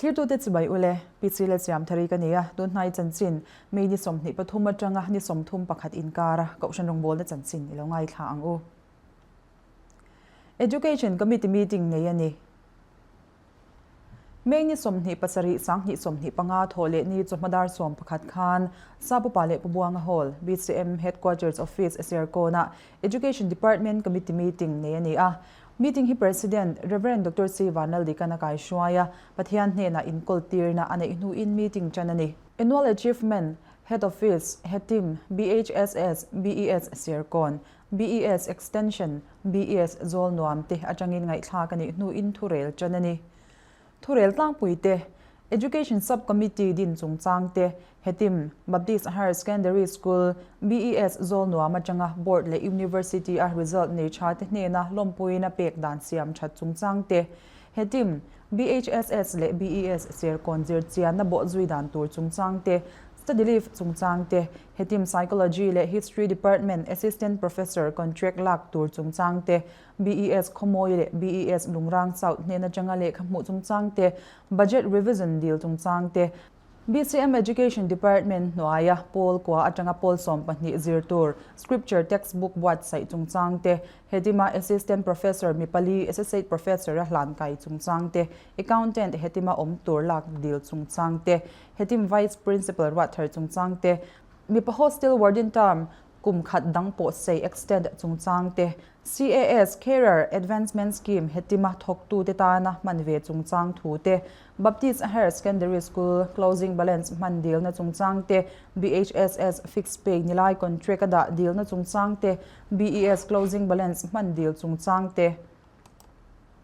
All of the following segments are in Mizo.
Thlirtute chibai ule, Pi Chile Siamthari ka ni a, tunhnai chanchin May ni 23 atanga ni 31 inkara Kohhran rawngbawlna chanchin i lo ngaithla ang u. Education Committee meeting nei a ni. May ni 27 2025 thawh leh ni chawhma dar 11 khan Sapupa leh Pubuanga Hall, BCM Headquarters Office, Serkawnah Education Department Committee meeting nei a ni a. Meeting hi President, Rev. Doctor C. Vanlaldikan a kaihruai a, Pathian hnenah inkawltirna a neih hnuin meeting tan a ni. Annual Achievement, Head Office, Hetim, BHSS, BES Serkawn, BES Extension, BES Zawlnuam te atangin ngaihthlak a nih hnuin thurel tan a ni. Thurel tlangpui te, Education Sub-Committee din chungchang te, Hetim, Baptist Higher Secondary School, BES Zawlnuam atanga Board leh University a result nei tha te hnena lawmpuina pek dan siam that chungchang te, Hetim, BHSS leh BES Serkawn zirchianna bawhzui dan tur chungchang te, Study leave chungchang te, Hetim Psychology leh History Department Assistant Professor contract lak tur chungchang te, BES Khawmawi leh BES Lungrang South hnen atanga lehkha hmuh chungchang te, Budget Revision dil chungchang te, BCM Education Department hnuaia pawl kua atanga pawl 12 zir tur Scripture Textbook buatsaih chungchang te, Hetima Assistant Professor mi pali Associate Professor a hlan kai chungchang te, Accountant Hetima awm tur lak dil chungchang te, Hetim Vice Principal ruahthar chungchang te, mipa Hostel Warden term kum khat dang pawh sei extend chungchang te, CAS, Carer Advancement Scheme, hetima thawktute tana hman ve chungchang thu te, Baptist Higher Secondary School closing balance hman dilna chungchang te, BHSS fixed pay nilai contract a dah dilna chungchang te, BES closing balance hman dil chungchang te.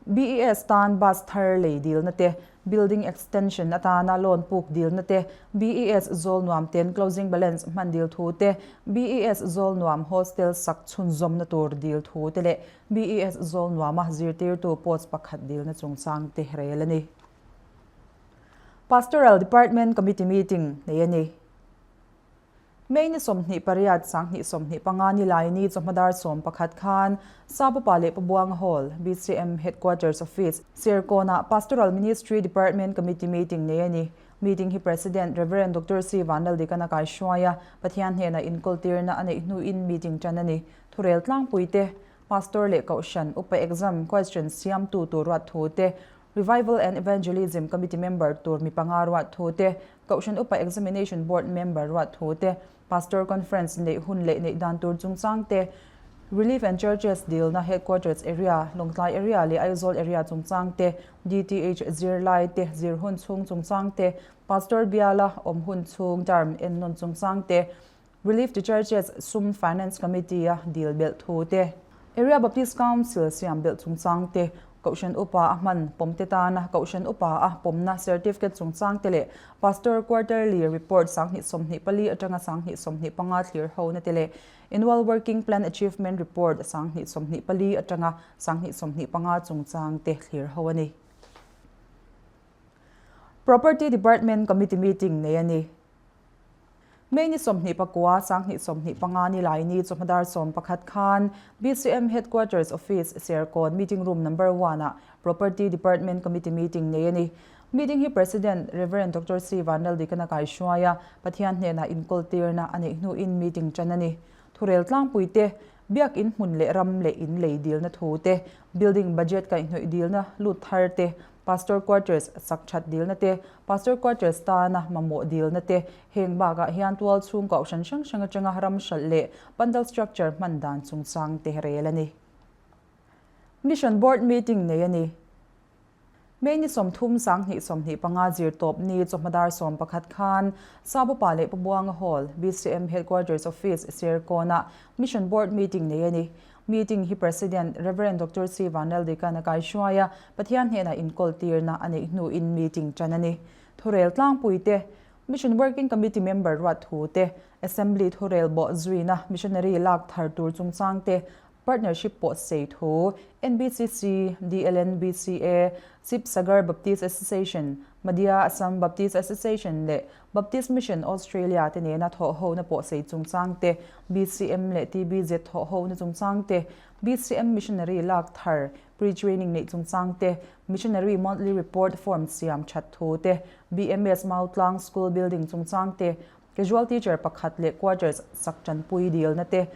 BES tan bus thar lei dilna te, building extension atana loan puk dilna te, BES zawl nuam ten closing balance hman dil thu te, BES zawl nuam hostel sak chhunzawmna tur dil thu te leh BES zawl nuama zirtirtu post pakhat dilna chungchang te rel a ni. Pastoral Department Committee meeting nei a ni. May ni 28, 2025 ni laini chawhma dar 11 khan Sapupa leh Pabuanga Hall, BCM Headquarters Office, Serkawnah Pastoral Ministry Department Committee meeting nei a ni. Meeting hi President Rev. Doctor C. Vanlaldikan a kaihruai a, Pathian hnenah inkawltirna a neih hnuin meeting tan a ni. Thurel tlangpui te, Pastor leh Kohhran Upa Exam Question siamtu tur ruat thu te, Revival and Evangelism Committee member tur mi panga ruat thu te, Kohhran Upa Examination Board member ruat thu te, Pastor Conference neih hun leh neih dan tur chungchang te, Relief and Churches dilna Headquarters Area, Lawngtlai Area leh Aizawl Area chungchang te, DTH zirlai te zir hun chhung chungchang te, Pastor biala awm hun chhung term ennawn chungchang te, Relief to Churches sum Finance Committee a dil belh thu te, Area Baptist Council siam belh chungchang te, Kohhran Upa a hman pawmte tana Kohhran Upa a pawmna Certificate chungchang te leh Pastor Quarterly Report 2024 atanga 2025 thlir hona te leh Annual Working Plan Achievement Report 2024 atanga 2025 chungchang te thlir ho a ni. Property Department Committee meeting nei a ni. May ni 29, 2025 ni laini chawhma dar 11 khan BCM Headquarters Office, Serkawn Meeting Room Number One ah Property Department Committee meeting nei a ni. Meeting hi President, Rev. Doctor C. Vanlaldikan a kaihruai a, Pathian hnenah inkawltirna a neih hnuin meeting tan a ni. Thurel tlangpui te, Biak in hmun leh ram leh in lei dilna thu te, building budget kaihhnawih dilna lut thar te, Pastor quarters sak that dilna te, Pastor quarters tana mamawh dilna te, heng bakah hian tual chhung kohhran hrang hrang atanga ram hralh leh pandal structure hman dan chungchang te rel a ni. Mission Board meeting nei a ni. May ni 30, 2025 zirtawp ni chawhma dar 11 khan Sabupa leh Pabuanga Hall, BCM Headquarters Office, Serkawnah Mission Board meeting nei a ni. Meeting hi President, Rev. Doctor C. Vanlaldikan a kaihruai a, Pathian hnenah inkawltirna a neih hnuin meeting tan a ni. Thurel tlangpui te, Mission Working Committee member ruat thu te, Assembly thurel bawh zuina missionary lak thar tur chungchang te, Partnership pawh sei thu, NBCC, DLNBCA, Sibsagar Baptist Association, Madhya Assam Baptist Association leh Baptist Mission Australia te nena thawhhona pawh sei chungchang te, BCM leh TBZ thawhhona chungchang te, BCM Missionary lak thar pre-training neih chungchang te, Missionary Monthly Report form siam that thu te, BMS Mautlang School Building chungchang te, Casual Teacher pakhat leh Quarters sak tanpui dilna te,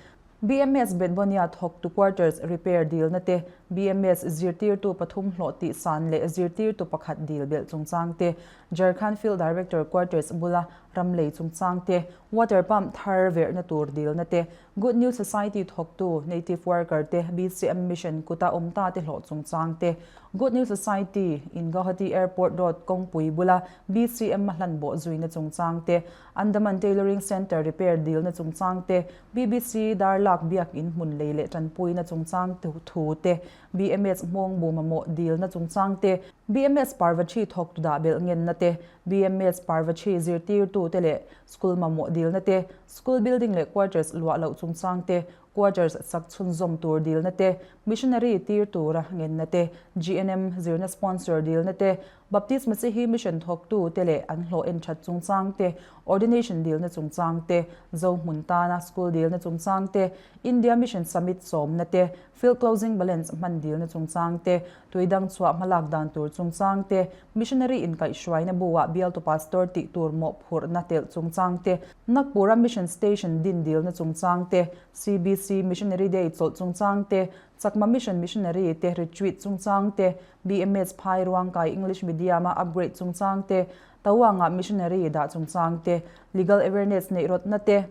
BMS Betbonia thawktu Quarters repair dilna te, BMS zirtirtu pathum hlawh tih san leh zirtirtu pakhat dil belh chungchang te, Jharkhand Field Director Quarters bula ram lei chungchang te, Water Pump thar verhna tur dilna te, Good News Society thawktu Native Worker te BCM Mission kuta awm ta te hlawh chungchang te, Good News Society in Guwahati Airport Road kawngpui bula BCM a hlan bawh zuina chungchang te, Andaman Tailoring Centre repair dilna chungchang te, BBC Darlak biakin hmun lei leh tanpuina chungchang thu te, BMS hmawng bu mamawh dilna chungchang te, BMS Parvathi thawktu dah belh ngenna te, BMS Parvathi zirtirtu te leh School mamawh dilna te, School building leh quarters luah loh chungchang te, quarters sak chhunzawm tur dilna te, missionary tir tura ngenna te, GNM zirna sponsor dilna te, Baptist Masihi Mission thawktu te leh an hlawh en that chungchang te, ordination dilna chungchang te, Zohmun tana school dilna chungchang te, India Mission Summit sawmna te, Field Closing Balance hman dilna chungchang te, tui dang chhuah hmalak dan tur chungchang te, Missionary inkaihhruaina bu-ah bialtu pastor tih tur mawhphurhna telh chungchang te, Nagpur-a Mission Station din dilna chungchang te, CBC Missionary Day chawlh chungchang te, Chakma Mission Missionary te retreat chungchang te, BMS phai ruangkai English Medium-a upgrade chungchang te, Tawanga Missionary dah chungchang te, Legal Awareness neih rawtna te,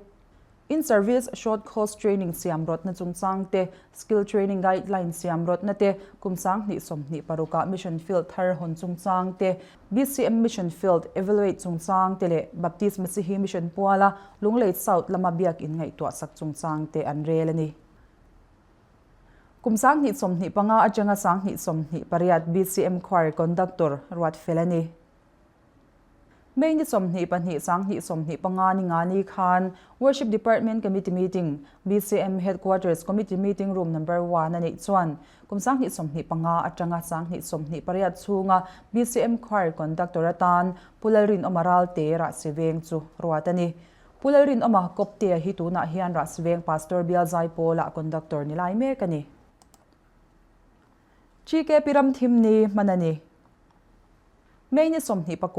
In-service short course training siam rawtna chungchang te, skill training guideline siam rawtna te, kum 2026 ah mission field thar hawn chungchang te, BCM mission field evaluate chungchang te leh Baptist Masihi Mission puala Lunglei South lama biakin ngaihtuah sak chungchang te an rel a ni. Kum 2025 atanga 2028 BCM Choir Conductor ruat fel a ni. May ni 22 2025 ni nga ni khan Worship Department Committee Meeting, BCM Headquarters Committee Meeting Room Number One a neih chuan kum 2025 atanga 2028 chhunga BCM Choir Conductor atan Pu Lalrinawma Ralte Rahsiveng chu ruat a ni. Pu Lalrinawma Kawptea hi tunah hian Rahsiveng Pastor Bial Zaipawlah Conductor ni lai mek a ni. GKP Ramthim ni hman a ni. May ni 29,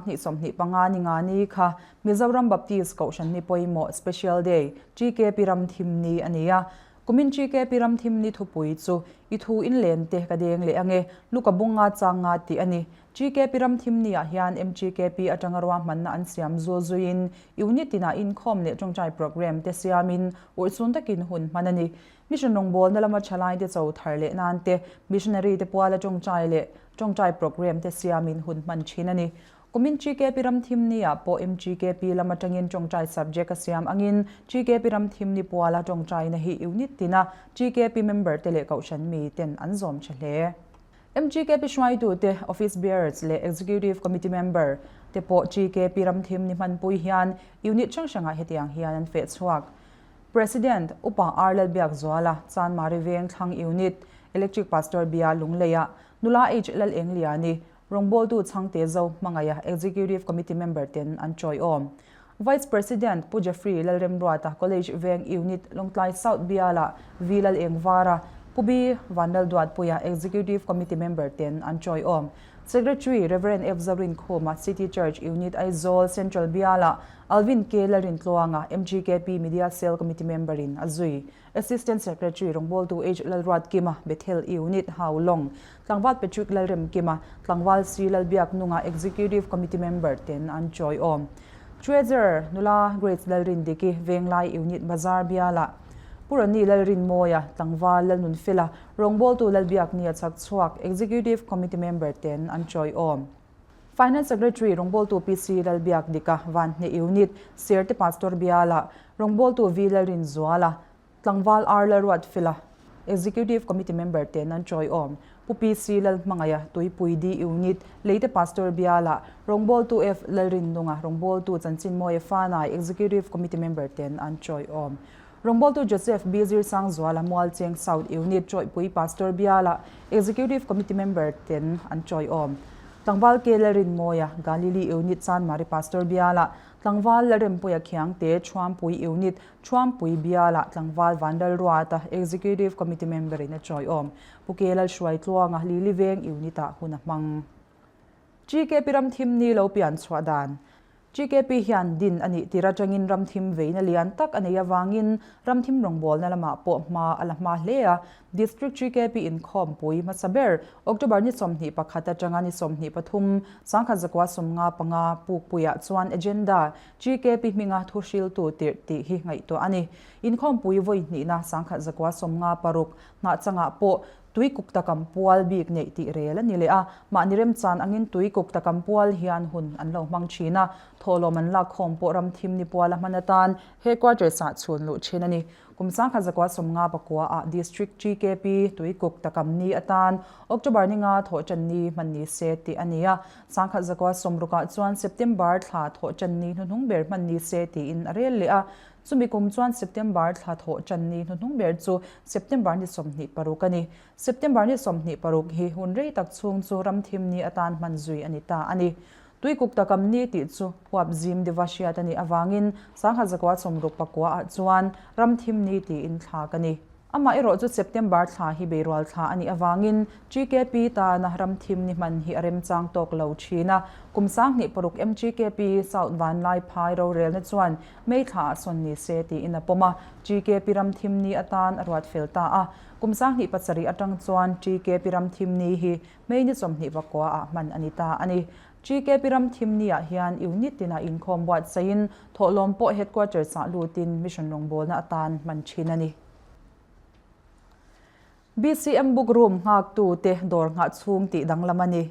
2025 ni nga ni kha Mizoram Baptist Kohhran ni pawimawh Special Day, GKP Ramthim ni a ni a. Kumin GKP Ramthim ni thupui chu I thu in len te ka deng leh ange, Luka bung nga chang nga tih a ni. GKP Ramthim ni ah hian MGKP atanga ruahmanna an siam zul zuiin unit tinah inkhawm leh tawngtai programme te siamin urhsun takin hun hman a ni. Mission rawngbawlna lama thalaite cho thar leh nan te, missionary te puala tawngtai leh tawngtai programme te siamin hun hman thin a ni. Kumin GKP ram thimni ah pawh MGKP lam atangin tawngtai subject a siam angin GKP ram thimni puala tawngtaina hi unit tina GKP member te leh kohhran mi ten an zawm tha hle. MGKP hruaitute, office bearers leh executive committee member te pawh GKP ram thimni hmanpui hian unit hrang hrangah hetiang hian an feh chhuak. President, Upa R. Lalbiakzuala, Chanmari Veng Thlang Unit, Electric Pastor Bia Lungleia, Nula H. Lalengliani, Rawngbawltu Chhangte Zo Hmangaia, Executive Committee Member ten an chawiawm. Vice President, Pu Jeffrey Lalremruata, College Veng Unit, Lawngtlai South Biala, V. Lalengvara, Pu B. Vanlalduatpuia, Executive Committee Member ten an chawiawm. Secretary, Rev. F. Zorinkhuma, City Church Unit, Aizawl Central Biala, Alvin K. Lalrintluanga, MGKP Media Cell Committee Member in a zui. Assistant Secretary rawngbawltu H. Lalruatkima, Bethel Unit, Haulawng, Tlangval Patrick Lalremkima, Tlangval C. Lalbiaknunga, Executive Committee Member ten an chawiawm. Treasurer, Nula Grace Lalrindiki, Venglai Unit, Bazar Biala, Pu Ronnie Lalrinmawia, Tlangval Lalnunfela, rawngbawltu Lalbiaknia chhakchhuak, Executive Committee Member ten an chawiawm. Finance Secretary rawngbawltu PC Lalbiak Dika, Vanhne Unit, Serte Pastor Biala, rawngbawltu V Lalrinzuala, Tlangval R Lalruatfela, Executive Committee Member ten an chawiawm. Pu PC Lalhmangaia, Tuipui D Unit, Leite Pastor Biala, rawngbawltu F Lalrinnunga, rawngbawltu Chanchinmawia Fanai, Executive Committee Member ten an chawiawm. Rawngbawltu Joseph B Zirsangzuala, Mualcheng South Unit, Chawihpui Pastor Biala, Executive Committee Member ten an chawiawm. Tlangval Ke Lalrinmawia, Galili Unit Chanmari Pastor Bialah, Tlangval Lalrempuia Khiangte, Thuampui Unit, Thuampui Bialah Tlangval Vanlalruata, Executive Committee Member in a chawiawm. Pu Ke Lalhruaitluanga, Lili Veng Unit-ah hun a hmang. GKP Ramthim ni lo pian chhuah dan. GKP hian din a nih tir atangin ramthim veina lian tak a nei avangin ramthim rawngbawlna lamah pawh hma a la hma hle a. District GKP inkhawmpui hmasa ber October ni 21 atanga ni 23, 1995 Pukpuiah chuan Agenda GKP hminga thuhriltu tirh tih hi ngaihtuah a ni. Inkhawmpui vawi hnihna 1956 hnahchangah pawh Tui kuk takam pual bik neih tih rel a ni leh a, mahni remchan angin tui kuk takam pual hian hun an lo hmang thin a, thawhlawm an lak khawm pawh ram thim ni puala hman atan headquarters ah chhun luh thin a ni. Kum 1959 pakua ah District GKP tui kuk takam ni atan October ni nga thawhtan ni hman ni se tih a ni a, 1960 ah chuan September thla thawhtan ni hnuhnung ber hman ni se tiin a rel leh a, Chumi kum chuan September thla thawh tan ni hnuhnung ber chu September ni 26 a ni. September ni 26 hi hun rei tak chhung chu ram thim ni atan hman zui a ni ta a ni. Tuikuk takam ni tih chu huap zim deuha hriat a nih avangin 1969 ah chuan ram thim ni tiin thlak a ni. Amah erawh chu September thla hi beirual thla a nih avangin GKP tana ram thim ni hman hi a remchang tawk lo thin a. Kum 2006 MGKP South Vanlai Phai rorelna chuan May thla ah sawn ni se tiin a pawm a, GKP ram thim ni atan a ruat fel ta a. Kum 2007 atang chuan GKP ram thim ni hi May ni 29 ah hman a ni ta a ni. GKP ram thim ni ah hian unit tinah inkhawm buatsaihin thawhlawm pawh headquarters ah lutin mission rawngbawlna atan hman thin a ni. BCM book room nghaktu te dawr nghah chhung tih danglam a ni.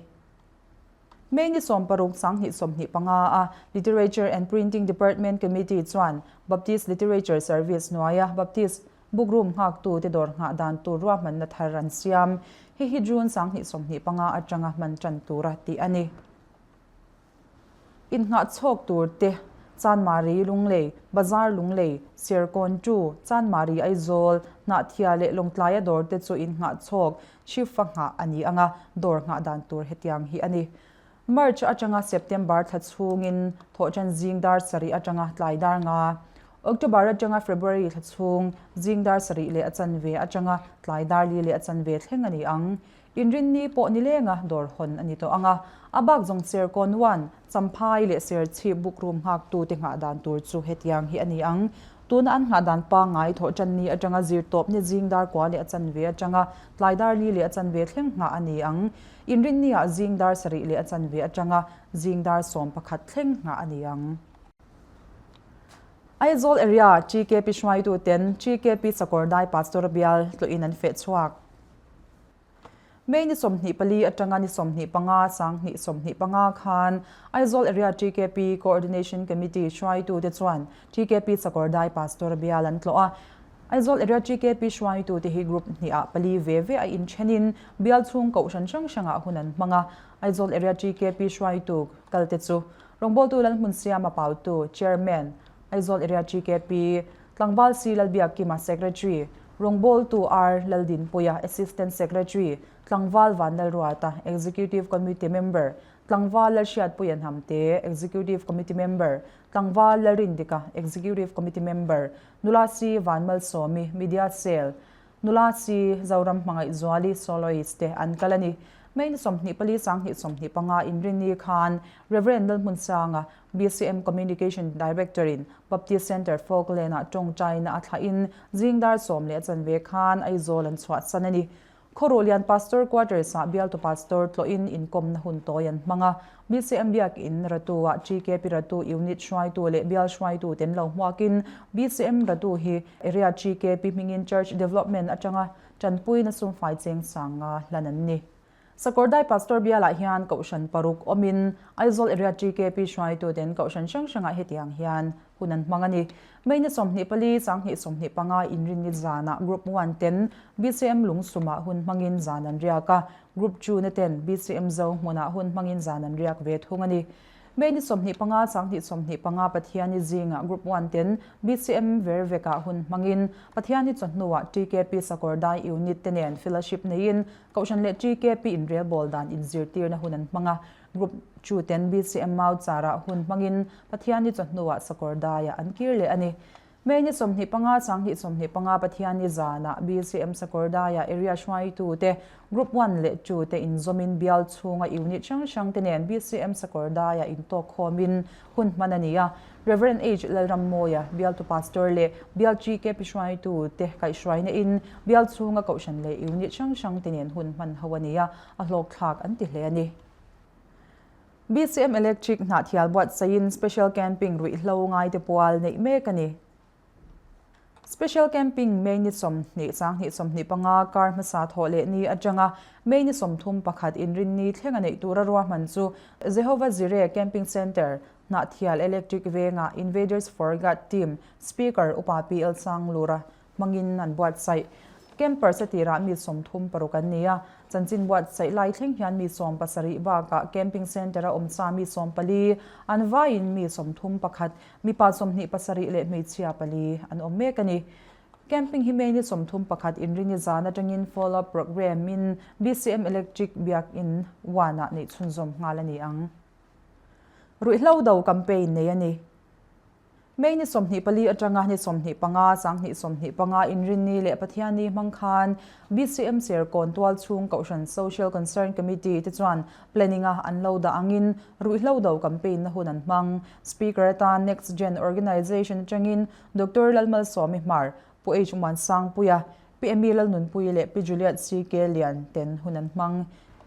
May ni 16 2025 a Literature and Printing Department Committee chuan Baptist Literature Service hnuaia Baptist Book room nghaktu te dawr nghah dan tur ruahmanna thar an siam. Hei hi June 2025 atanga hman tan tura tih a ni. Innghah chhawk tur te, Chanmari Lunglei, Bazar Lunglei, Serkawn Tu, Chanmari Aizawl, Hnahthia leh Lawngtlaia dawr te chu innghah chhawk shift a nghah a ni ang a, dawr nghah dan tur hetiang hi a ni. March atanga September thla chhungin thawhṭan zing dar sarih atanga tlai dar nga, October atanga February thla chhung zing dar sarih leh a chanve atanga tlai dar li leh a chanve thleng a ni ang. Inrinni pawh ni lenga dawr hawn a ni tawh ang a, a bak zawng Serkawn One, Champhai leh Serchhip bookroom nghaktute nghah dan tur chu hetiang hi a ni ang. Tuna an nghah dan pangngai thawhṭan ni atanga zirtawpni zing dar kua leh a chanve atanga tlai dar li leh a chanve thleng nghah a ni ang. Inrinniah zing dar sarih leh a chanve atanga zing dar 11 thleng nghah a ni ang. Aizawl area GKP hruaituten GKP Sakawrdai Pastor bial tlawhin an feh chhuak. May ni 24 atanga ni 25 2025 khan Aizawl Area TKP Coordination Committee hruaitute chuan TKP Sakawrdai Pastor bial an tlawh a. Aizawl Area TKP hruaitute hi group hnihah pali ve ve a inthenin bial chhung kohhran hrang hrangah hun an hmang a. Aizawl Area TKP hruaitu kalte chu Rawngbawltu Lalhmunsiama Pautu, Chairman, Aizawl Area TKP, Tlangval C Lalbiakkima, Secretary, Rawngbawltu R Laldinpuia, Assistant Secretary, Tlangval Vanlalruata, Executive Committee Member, Tlangval Lalhriatpuia Hnamte, Executive Committee Member, Tlangval Lalrindika, Executive Committee Member, Nula C Vanmalsawmi, Media Cell, Nula C Zoram Hmangaihzuali, Soloist, te an kal a ni. May ni 24 2025 Inrinni khan Rev. Lalhmunsanga, BCM Communication Director-in Baptist Centre Falkland-ah tawngtaina a thlahin zing dar sawm leh a chanve khan Aizawl an chhuahsan a ni. Khawruhlian Pastor Quarters-ah bialtu Pastor tlawhin inkawmna hun tawi an hmang a. BCM Biakin Ratu-ah GKP Ratu Unit hruaitu leh bial hruaitu ten lo hmuakin BCM Ratu hi Area GKP hmingin Church Development atanga tanpuina sumfai cheng sanga hlan an ni. Sakawrdai Pastor bialah hian Kohhran paruk awmin Aizawl Area TKP hruaituten Kohhran hrang hrangah hetiang hian hun an hmang a ni. May ni 24, 2025 Inrinni zanah Group One ten BCM Lungsumah hun hmangin zan an riak a, Group Two na ten BCM Zo hmunah hun hmangin zan an riak ve thung a ni. May ni 25, 2025 Pathianni zingah Group One ten BCM Vervekah hun hmangin Pathianni chawhnuah TKP Sakawrdai Unit te nen fellowship neiin Kohhran leh TKP inrelbawl dan inzirtirna hun an hmang a. Group Two ten BCM Maucharah hun hmangin Pathianni chawhnuah Sakawrdaiah an kir leh a ni. May ni 25, 2025 Pathianni zanah BCM Sakawrdaiah area hruaitute Group One leh Two te inzawmin bial chhunga unit hrang hrang te nen BCM Sakawrdaiah intawk khawmin hun hman a ni a. Rev. H. Lalrammawia, bialtu pastor leh bial GKP hruaitu te kaihhruaina in bial chhunga kohhran leh unit hrang hrang te nen hun hman ho a ni a, a hlawkthlak an ti hle a ni. BCM Electric hnahthial buatsaihin Special Camping ruihhlo ngaite pual neih mek a ni. Special Camping May ni 20, 2025 kar hmasa thawh leh ni atanga May ni 31 inrinni thleng a neih tura ruahman chu Jehovah Jireh Camping Centre, Hnahthial Electric Vengah Invaders for God Team Speaker Upa PL Sanglura hmangin an buatsaih. Campers a tirah mi 36 an ni a, chanchin buatsaih lai thleng hian mi 17 bakah camping centre a awm sa mi 14, an vaiin mi 31, mipa 27 leh hmeichhia pali an awm mek a ni. Camping hi May ni 31 inrini zan atangin follow up programme in BCM Electric Biakin One ah neih chhunzawm nghal a ni ang. Ruihhlo do campaign nei a ni. May ni 24 atanga ni 25, 2025 Inrinni leh Pathianni hmang khan BCM Serkawn tualchhung Kohhran Social Concern Committee te chuan planning a an lo dah angin ruihhlo do campaign na hun an hmang. Speaker atan Next Gen Organisation atangin Doctor Lalmalsawmi Hmar, Pu H Muansangpuia, Pi Amy Lalnunpuii leh Pi Juliet CK Lian ten hun an hmang.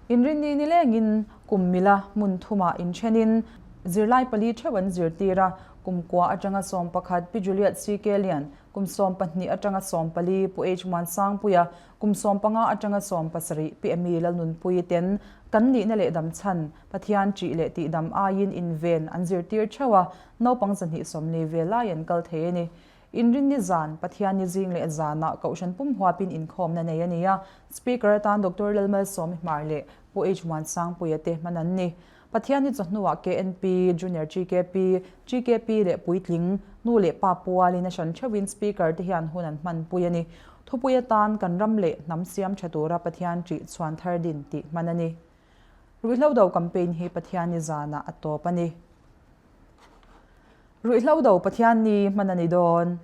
Inrinni ni lengin kum mila hmun thumah inthenin zirlai pali theuh an zirtir a, kum kua atanga 11 Pi Juliet CK Lian, kum 12 atanga 14 Pu H Muansangpuia, kum 15 atanga 17 Pi Amy Lalnunpuii ten kan nihna leh damchhan Pathian ṭih leh tihdam aiin inven an zirtir theuh a, naupang 240 ve lai an kal thei a ni. Inrinni zan, Pathianni zing leh zanah Kohhran pum huapin inkhawmna nei a ni a, Speaker atan Doctor Lalmalsawmi Hmar leh Pu H Muansangpuia te hman an ni. Pathianni chawhnuah KNP, Junior GKP, GKP leh Puitling, nu leh pa pualin a hran theuhin Speaker te hian hun an hmanpui a ni. Thupui atan kan ram leh hnam siam tha tura Pathian ṭih chhuan thar din tih hman a ni. Ruihhlo do campaign hi Pathianni zanah a tawp a ni. Ruihhlo do Pathian ni hman a ni dawn.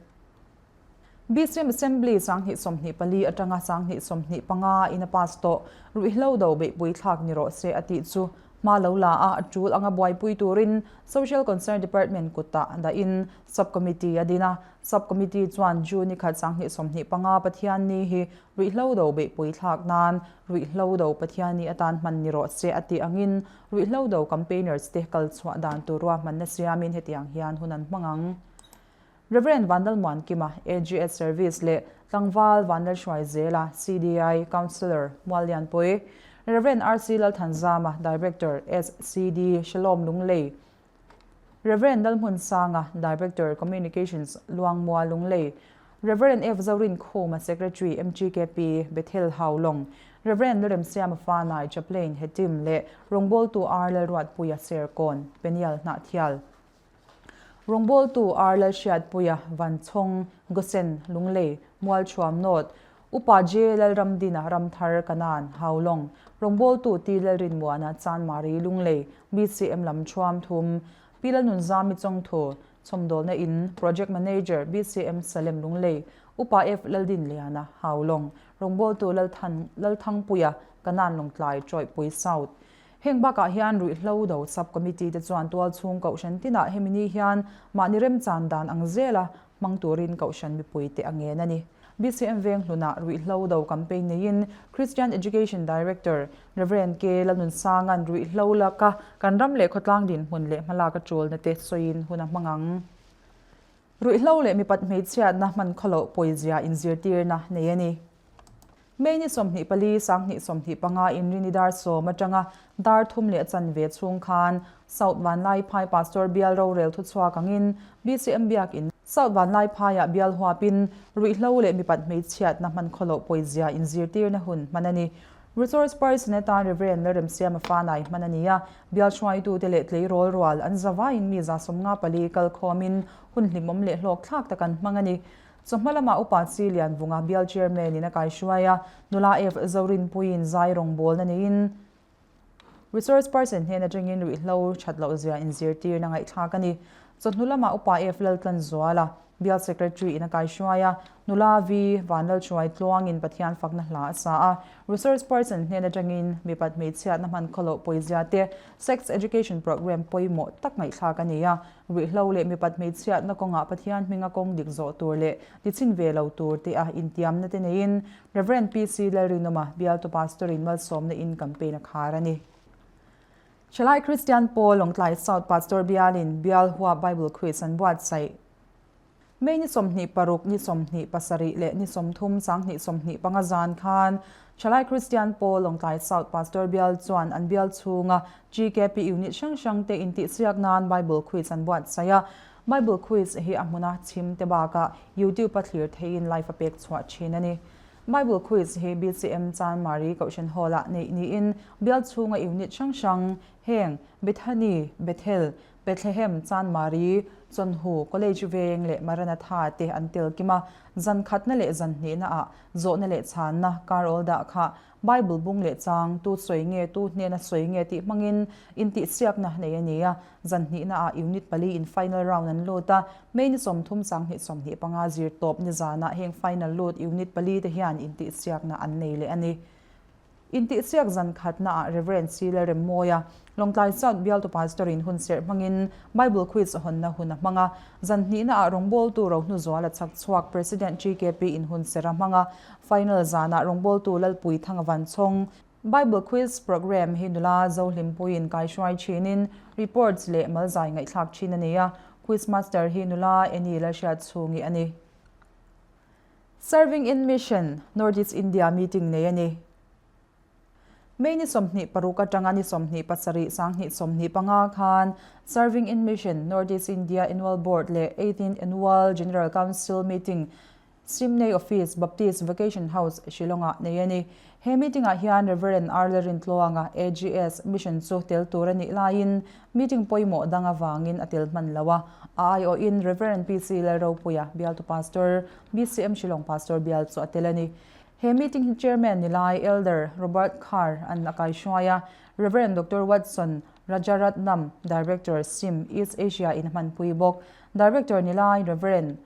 BCM Assembly 2024 atanga 2025 in a pass tawh ruihhlo do beihpui thlak ni rawh se a tih chu hma lo la a, a tul anga buaipui turin Social Concern Department kutah dahin Sub-Committee a din a. Sub-Committee chuan June ni khat 2025 Pathian ni hi ruihhlo do beihpui thlak nan ruihhlo do Pathian ni atan hman ni rawh se a tih angin Ruihhlo do campaigners te kal chhuah dan tur ruahmanna siamin hetiang hian hun an hmang ang. Rev. Vanlalmuankima, AGS Service leh Tlangval Vanlalhruaizela, CDI Councillor, Muallianpui, Rev. RC Lalthanzama, Director, SCD, Shalom Lunglei, Rev. Lalhmunsanga, Director, Communications, Luangmua Lunglei, Rev. F. Zorinkhuma, Secretary, MGKP, Bethel Haulawng, Rev. Lalremsiama Fanai, Chaplain, Hetim leh Rawngbawltu R. Lalruatpuia Serkawn, Peniel Hnahthial, Rawngbawltu R. Lalhriatpuia, Vanchhawng, Gosen, Lunglei, Mualchhuam North, Upa J. Lalramdina, Ramthar, Kanan, Haulawng, Rawngbawltu T. Lalrinmuana, Chanmari, Lunglei, BCM Lamchhuam Thum, Pi Lalnunzami Chawngthu, Chhawmdawlna In, Project Manager, BCM Salem Lunglei, Upa F. Laldinliana, Haulawng, Rawngbawltu Lalthan Lalthangpuia, Kanan Lawngtlai, Chawihpui South. Heng bakah hian ruihhlo do Sub Committee te chuan tualchhung kohhran tinah hemi ni hian mahni remchan dan ang zela hmang turin kohhran mipui te a ngen a ni. BCM veng hlunah ruihhlo do campaign neiin Christian Education Director Rev. K. Lalnunsanga'n ruihhlo laka kan ram leh khawtlang dinhmun leh hmalak a tulna te sawiin hun a hmang ang. Ruihhlo leh mipat hmeichhiatna hman khawloh pawizia inzirtirna nei a ni. May ni 24, 2025 Inrini dar sawm atanga dar thum leh chanve chhung khan South Vanlaiphai Pastor Bial rorel thuchhuak angin BCM Biakin South Vanlaiphaiah bial huapin ruihhlo leh mipat hmeichhiatna hman khawloh pawizia inzirtirna hun hman a ni. Resource person atan Rev. Lalremsiama Fanai hman a ni a, bial hruaitute leh tleirawl rual an zavaiin mi 54 kal khawmin hun hlimawm leh hlawk thlak tak an hmang a ni. Chawhma lamah Upa Chi Lianvunga bial chairman in a kaihruai a, nula F Zorinpuiin zai rawngbawlna neiin Resource person hnen atangin ruihhlo that loh zia inzirtirna ngaihthlak a ni. Chawhnu lamah Upa F Laltlanzuala, Bial Secretary in a kaihruai a, Nula V Vanlalhruai tluangin Pathian fakna hla a sa a. Resource person hnen atangin mipat hmeichhiatna hman khawloh pawizia te, Sex Education Programme pawimawh tak ngaihthlak a ni a. Ruihhlo leh mipat hmeichhiatna kawngah Pathian hminga kawng dik zawh tur leh tichhin ve lo tur te a intiamna te neiin Rev. PC Lalrinawma, Bialtu Pastor in malsawmna in campaign a khar a ni. Thalai Kristian Pawl Lawngtlai South Pastor Bialin Bial Huap Bible Quiz an buatsaih. May ni 26, ni 27 leh ni 30 sanghnih 25 zan khan Thalai Kristian Pawl Lawngtlai South Pastor Bial chuan an bial chhunga GKP unit hrang hrang te intihsiak nan Bible Quiz an buatsaih a. Bible Quiz hi a hmuna chhim te bakah YouTube a thlir theihin live a pek chhuah thin a ni. Bible Quiz hi BCM Chanmari Kohhran Hall-ah neih niin bial chhunga unit hrang hrang heng Bethany, Bethel, Bethlehem, Chanmari, Chawnhu, College Veng leh Maranatha te an tel kim a, zan khatna leh zan hnihnaah zawhna leh chhanna kar awl dah kha Bible bung leh chang tu sawi nge tu hnena sawi nge tih hmangin intihsiakna nei a ni a, zan hnihnaah unit pali in final round an lut a, May ni 30 sanghnih 25 zir tawp ni zanah heng final lut unit pali te hian intihsiakna an nei leh a ni. Intihsiak zan khatnaah Rev. C. Lalremmawia, Lawngtlai South Bialtu Pastor in hunserh hmangin Bible Quiz hawnna hun a hmang a, zan hnihnaah rawngbawltu Rohnuzuala chak chhuak President GKP in hunserh a hmang a, Final zanah rawngbawltu Lalpui Thanga Vanchhawng, Bible Quiz Programme hi nula Zohlimpuiin kaihruai thinin reports leh malzai ngaihthlak thin a ni a, Quiz Master hi nula Annie Lalhriatchhungi a ni. Serving in Mission, North East India meeting nei a ni. May ni 26 atanga ni 27 sanghnih 25 khan Serving in Mission, North East India Annual Board leh Eighteenth Annual General Council meeting Simnei Office, Baptist Vacation House, Shillong-ah nei a ni. He meeting-ah hian Rev. R. Lalrintluanga, AGS, Mission chu tel tur a nih laiin meeting pawimawh dang avangin a tel hman lo a. A aiawhin Rev. PC Lalropuia, Bialtu Pastor, BCM Shillong Pastor bial chu a tel a ni. He meeting hi Chairman ni lai Elder Robert Carr an a kaihruai a, Rev. Doctor Watson Rajaratnam, Director, sim East Asia in a hmanpui bawk. Director ni lai Rev.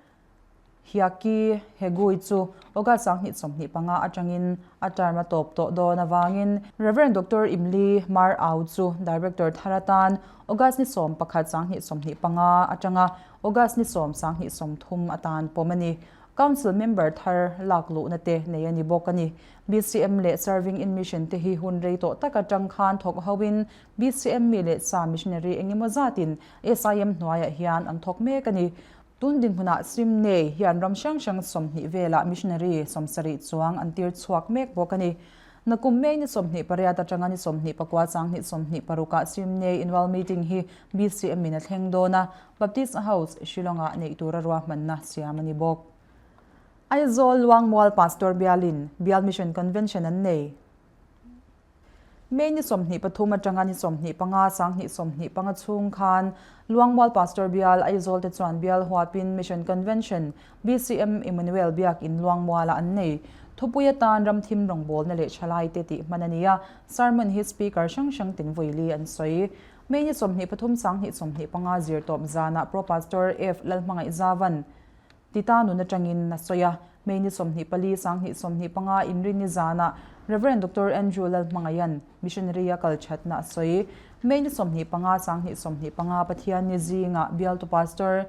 Hiaki Hegui chu August 2025 atangin a term a tawp tawh dawn avangin Rev. Doctor Imli Mar Au chu Director thar atan August ni 11 2025 atanga August ni 10 2030 atan pawm a ni. Council member thar lak luhna te nei a ni bawk a ni. BCM leh Serving in Mission te hi hun rei tawh tak atang khan thawk hoin BCM mi leh sa missionary engemaw zatin SIM hnuaiah hian an thawk mek a ni. Tun dinhmunah Simnei hian ram hrang hrang 20 velah missionary 70 chuang an tir chhuak mek bawk a ni. Nakum May ni 28 atanga ni 29 sanghnih 26 ah Simnei Annual Meeting hi BCM in a thleng dawn a, Baptist House, Shillong-ah neih tura ruahmanna siam a ni bawk. Aizawl Luangmual Pastor Bialin Bial Mission Convention an nei. May ni 23 atanga ni 25 sanghnih 25 chhung khan Luangmual Pastor Bial Aizawl te chuan bial huapin Mission Convention BCM Emmanuel Biakin Luangmualah an nei. Thupui atan ramthim rawngbawlna leh thalaite tih hman a ni a, sermon hi speaker hrang hrang tin vawili an sawi. May ni 23 sanghnih 25 zirtawp zanah Pro Pastor F Lalhmangaih Zavan Tita nun atangin a sawi a, May ni 24 sanghnih 25 inrinni zanah Rev. Doctor Andrew Lalhmangaian missionary a kal thatna a sawi. May ni 25 sanghnih 25 Pathianni zingah bialtu pastor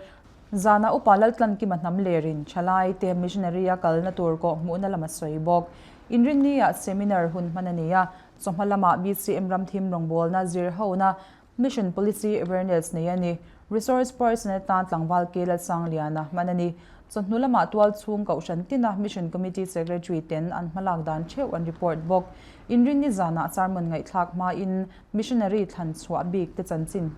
zanah Upa Laltlankima hnam lerin thalai te missionary a kalna tur kawh hmuhna lam a sawi bawk. Inrinni-ah seminar hun hman a ni a, chawhma lamah BCM ramthim rawngbawlna zir hona Mission Policy Awareness nei a ni. Resource person atan tlangval K. Lalsangliana hman a ni. Chawhnu lamah tual chhung Kohhran tina Mission Committee Secretary ten an hmalak dan theuh an report bawk. Inrinni zanah sermon ngaihthlak hmain Missionary thlan chhuah bik te chanchin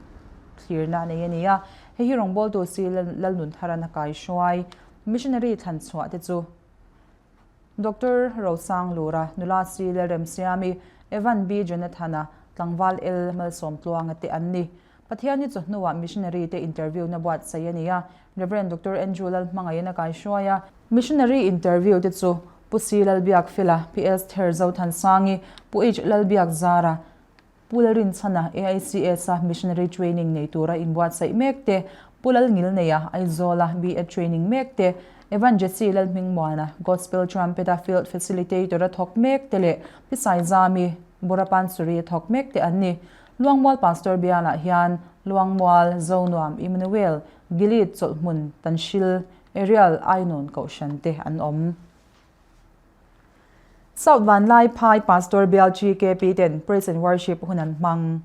thlirna nei a ni a. Hei hi rawngbawltu C. Lalnuntharan a kaihruai. Missionary thlan chhuah te chu. Doctor Rosang Lura, Nula C Lalremsiami, Evan B Jonathana, Tlangval L Malsawmtluanga te an ni. Pathianni chawhnuah Missionary te interview na buatsaih a ni a, Rev. Doctor Andrew Lalhmangaihin a kaihruai a. Missionary interview te chu Pu C Lalbiakfela, Pi Esther Zothansangi, Pu H Lalbiakzara, Pu Lalrinchhana, AICS-a Missionary Training nei tura inbuatsaih mek te, Pu Lalngilneia, Aizawla B.Ed Training mek te, Evan Jesse Lalhmingmuana, Gospel Trumpet-a Field Facilitator-a thawk mek te leh Pi Saizami, Burapansuri-a thawk mek te an ni. Luangmual Pastor bialah hian Luangmual, Zonuam, Immanuel, Gilead chawlhhmun, Tanhril, Arial, Ainawn Kohhran te an awm. South Vanlai Phai Pastor bial GKP ten Praise and Worship hun an hmang.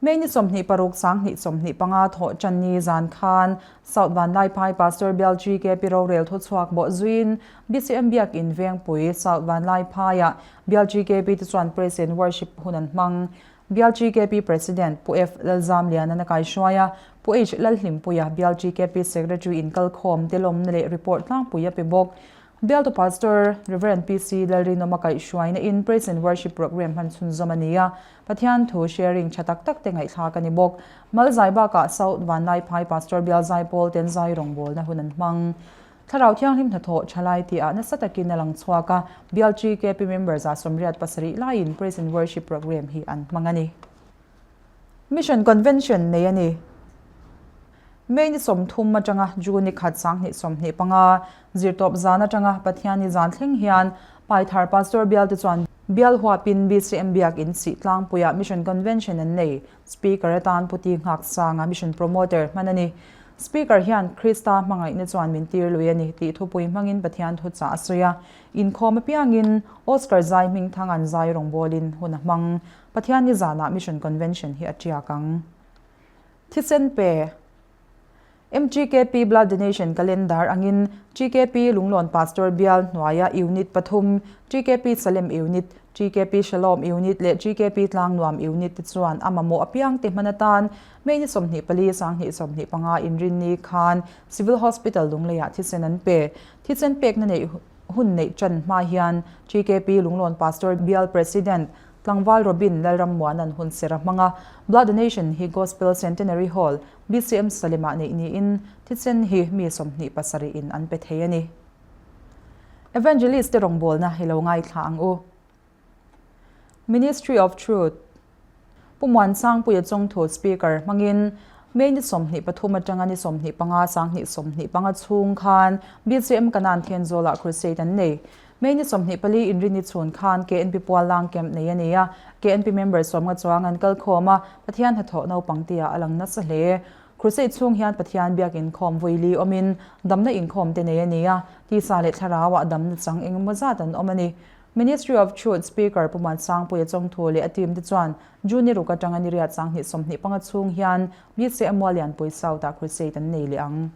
May ni 26 2025 thawh tan ni zan khan South Vanlai Phai Pastor bial GKP rorel thuchhuak bawh zuiin BCM Biakin Vengpui South Vanlai Phaiah Bial GKP te chuan Praise and Worship hun an hmang. Bial GKP President Pu F Lalzamliana na kaihruai a, Pu H Lalhlimpuia Bial GKP Secretary in kalkhawm te lawmna leh report tlangpui a pe bawk. Bialtu Pastor Rev PC Lalrinawma kaihhruaina in Praise and Worship Programme hman chhunzawm a ni a, Pathian thu sharing tha tak tak te ngaihthlak a ni bawk. Malzai bakah South Vanlaiphai Pastor Bial Zaipawl ten zai rawngbawlna hun an hmang. Thlarau Thianghlim hnathawh thalai tihah nasa takin a lang chhuak a, Bial GKP members ah 87 laiin Praise and Worship Programme hi an hmang a ni. Mission Convention nei a ni. May ni 30 atanga June ni khat 2025 zirtawp zan atanga Pathianni zan thleng hian Paithar Pastor Bial te chuan Bial huapin BCM Biakin Sih tlangpuiah Mission Convention an nei. Speaker atan Pu Ti Nghak Sanga Mission Promoter hman a ni. Speaker hian Krista hmangaihna chuan min tir lui a ni tih thupui hmangin Pathian thu chah a sawi a. Inkhawm apiangin Oscar Zai hmingthanga'n zai rawngbawlin hun a hmang. Pathian ni zanah Mission Convention hi a tiak ang. Thisen pe. MGKP Blood Donation Calendar angin GKP Lunglawn Pastor Bial hnuaia Unit pathum, GKP Salem Unit, GKP Shalom Unit leh GKP Tlangnuam Unit te chuan a mamawh apiang te hman atan May ni 24, 2025 inrinni khan Civil Hospital Lungleiah thisen an pe. Thisen pekna neih hun neih tan hma hian GKP Lunglawn Pastor Bial President Tlangval Robin Lalrammuana'n hun ser a hmang a, Blood Donation hi Gospel Centenary Hall, BCM Salemah neih niin thisen hi mi 27 in an pe thei a ni. Evangelist te rawngbawlna hi lo ngaithla ang u. Ministry of Truth, Pu Muansangpuia Chawngthu Speaker hmangin May ni 23 atanga ni 25 2025 chhung khan BCM Kanan Thenzawlah Crusade an nei. May ni 24 inrinni chhun khan KNP Puallang Camp nei a ni a, KNP member sawmnga chuang an kal khawm a, Pathian hnathawh naupang tihah a lang nasa hle. Crusade chhung hian Pathian biak inkhawm vui li awmin damna inkhawm te nei a ni a, tisa leh thlarauah damna chang engemaw zat an awm a ni. Ministry of Truth Speaker Pu Muansangpuia Chawngthu leh a team te chuan June ni ruk atanga ni riat 2025 chhung hian BCM Muallianpui South ah Crusade an nei leh ang.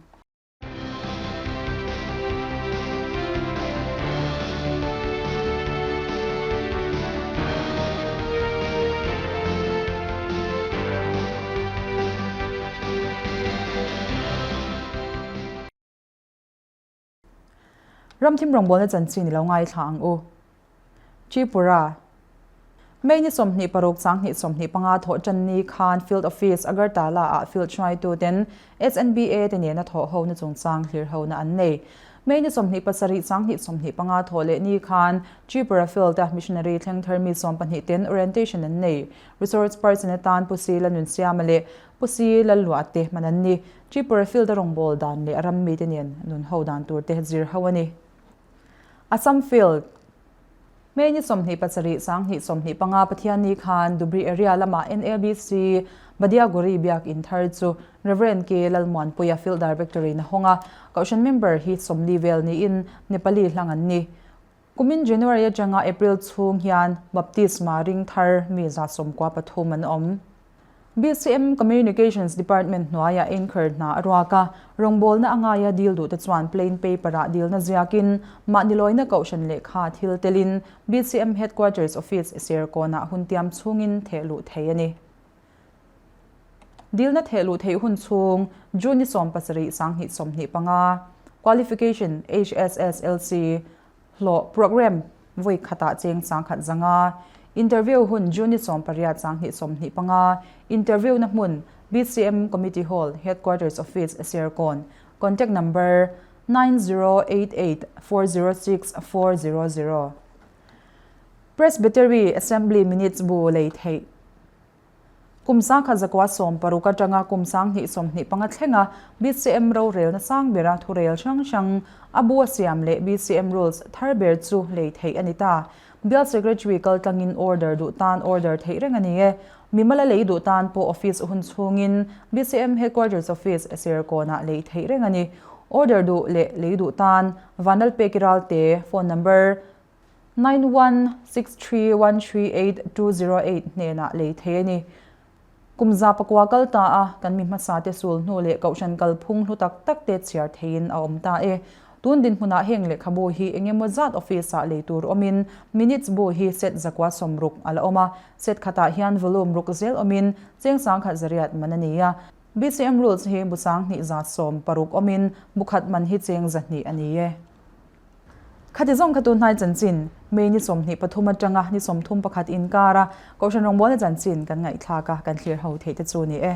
Ramthim rawngbawlna chanchin i lo ngaithla ang u. Tripura. May ni 26 2025 thawh tan ni khan Field Office Agartala ah Field hruaituten SNBA te nena thawh hona chungchang hlir hona an nei. May ni 27 2025 thawh leh ni khan Tripura Field a Missionary thleng thar mi 12 ten orientation an nei. Resource person atan Pu Si Lalnunsiama leh Pu Si Lalluah te hman an ni. Tripura Field a rawngbâwl dan leh a ram mite nen nun ho dan tur te zir ho a ni. Assam Field, May ni 27, 2025 Pathianni khan Dhubri area lama NABC Badiaguri biak in thar chu Rev. K. Lalmuanpuia Field Director-in a hawng a, Kohhran member hi 40 vel niin Nepali hlang an ni. Kumin January atanga April chhung hian Baptisma ring thar mi 13 an awm. BCM Communications Department hnuaiah anchor hna a ruak a, rawngbawlna a ngaia deal duhte chuan plain paper-ah dealna ziakin mahni lawina kohhran lehkha thil telin BCM Headquarters Office Serkawnah hun tiam chhungin theh luh thei a ni. Dealna theh luh theih hun chhung June ni 17, 2025 Qualification, HSSLC. Hlawh Programme vawi khatah cheng 10,000 zanga Interview hun June ni 18 2025 Interview na hmun BCM Committee Hall, Headquarters Office, Serkawn Contact Number 9088 406 400 Presbytery Assembly Minutes bu lei theih. Kum 1916 atanga kum 2025 thlenga BCM rorelna sang bera thurel hrang hrang a bu a siam leh BCM Rules thar ber chu lei theih a ni ta. Bial Secretary kaltlangin order duh tan order theih reng a ni e. Mimala lei duh tan pawh office hun chhungin BCM Headquarters Office Serkawnah lei theih reng a ni. Order duh leh lei duh tan Vanlalpeki Ralte phone number 9163138208 hnenah lei thei a ni. Kum za pakua kal ta a, kan mi hmasa te sul hnu leh kohhran kalphung hlu tak tak te chhiar theiin a awm ta e. Tun dinhmunah heng lehkhabu hi eng emaw zat office ah lei tur awmin minutes bu hi set zakua 60 a la awm a, set khatah hian volume ruk zel awmin cheng 10,100 man a ni a. BCM rules hi bu 2160 awmin bu khat man hi cheng 200 a ni e. Khati zawng kha tunhnai chanchin, May ni 23 atanga ni 31 inkara Kohhran rawngbawlna chanchin kan ngaihthlak a, kan thlir ho theih te chu ni e.